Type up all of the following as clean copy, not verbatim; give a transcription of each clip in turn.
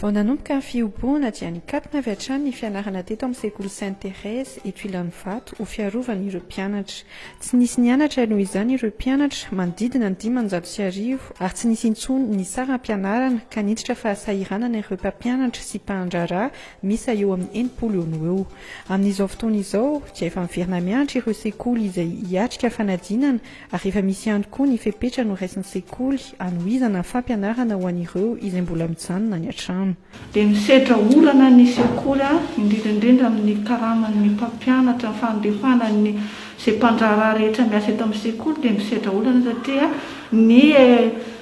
Vao nanomboka ny fihobohana dia nikatona avy hatrany ny fianarana teto amin'ny sekoly Sainte Thérèse eto Ilanivato ho fiarovana ireo mpianatra. Tsy nisy nianatra noho izany ireo mpianatra manodidina ny 1500 ary tsy nisy intsony ny saram-pianarana ka niditra fahasahiranana ireo mpampianatra sy mpandraharaha miisa eo amin'ny 60 eo no eo. Amin'izao fotoana izao dia efa miverina mianatra ireo sekoly izay hiatrika fanadinana Ary efa misy ihany koa ny fepetra noraisin'ny sekoly hanohizana ny fampianarana ho an'ireo izay mbola mijanona any an-trano. Dia misedra olana ny sekoly, indrindra indrindra amin'ny karaman'ny mpampianatra, ny fandefana ny izay mpandraharaha rehetra miasa eto amin'ny sekoly dia misedra olana satria ny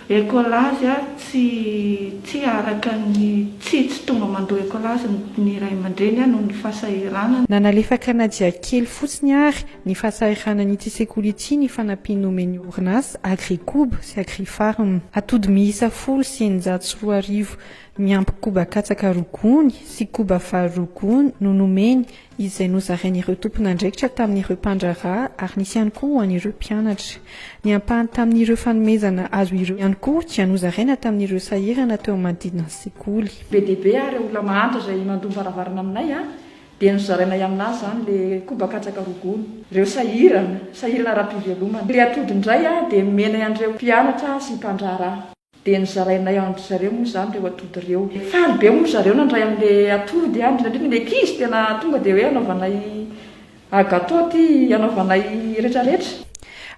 écolage tsy tsy araka ny tsy tsy tonga mandoa écolage ny ray aman-dreny noho ny fahasahiranana. Nanalefaka na dia kely fotsiny ary Ny fahasahiranan'ity sekoly ity ny fanampiana nomen'ny orinasa Agricob sy Agrifarm. Atody miisa 2010 miampy koba katsaka roa gony sy koba vary roa gony no nomeny izay nozarain'ireo tompon'andraikitra tamin'ireo mpandraharaha ary nisy ihany koa ho an'ireo mpianatra. Ny ampahany tamin'ireo fanomezana azo ireo ihany koa dia nozaraina tamin'ireo sahirana teo amin'ny manodidina ny sekoly. Be dia be ary olona mahantra izay mandom-baravarana aminay Dia nozarainay aminazy izany le koba katsaka roa gony. Ireo sahirana, sahirana ara-pivelomana. Le atody indray dia nomenay an'ireo mpianatra sy mpandraharaha. Dia nozarainay an-dry zareo moa izany ireo atody ireo. Faly be moa ry zareo nandray an'le atody, indrindra indrindra ny ankizy tena tonga dia hoe anaovanay gâteau ity, anaovanay retraretra.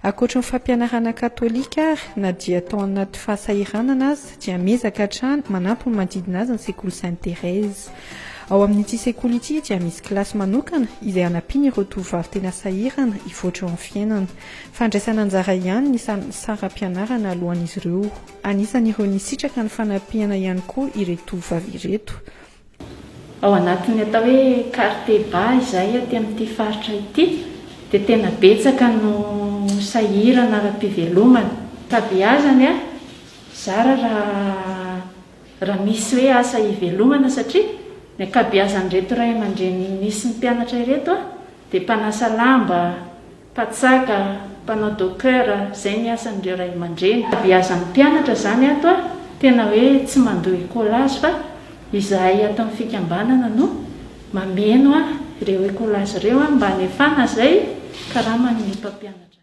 Ankoatry ny fampianarana katolika ary, na dia tao anaty fahasahiranana aza, dia miezaka hatrany manampy ny manodidina azy ny sekoly Sainte Thérèse. Ao amin'ity sekoly ity dia misy kilasy manokana izay hanampiana ireo tovovavy tena sahirana hivoatra eo amin'ny fiainana. Fandraisana anjara ihany ny saram-pianarana alohan'izy ireo. Anisan'ireo nisitraka ny fanampiana ihany koa ireto tovovavy ireto. Ao anatin'ny atao hoe quartier bas izay aty amin'ity faritra ity dia tena betsaka no sahirana ara-pivelomana. Ankabeazany, zara raha raha misy hoe asa ivelomana satria ny ankabeazan'ireto ray aman-dreny misy ny mpianatra ireto dia mpanasa lamba, mpatsaka, mpanao docker, izay ny asan'ireo ray aman-dreny. Ankabeazan'ny mpianatra izany ato tena hoe tsy mandoa écolage fa izahay ato amin'ny fikambanana no mameno ireo écolage ireo mba hanefana izay karaman'ny mpampianatra.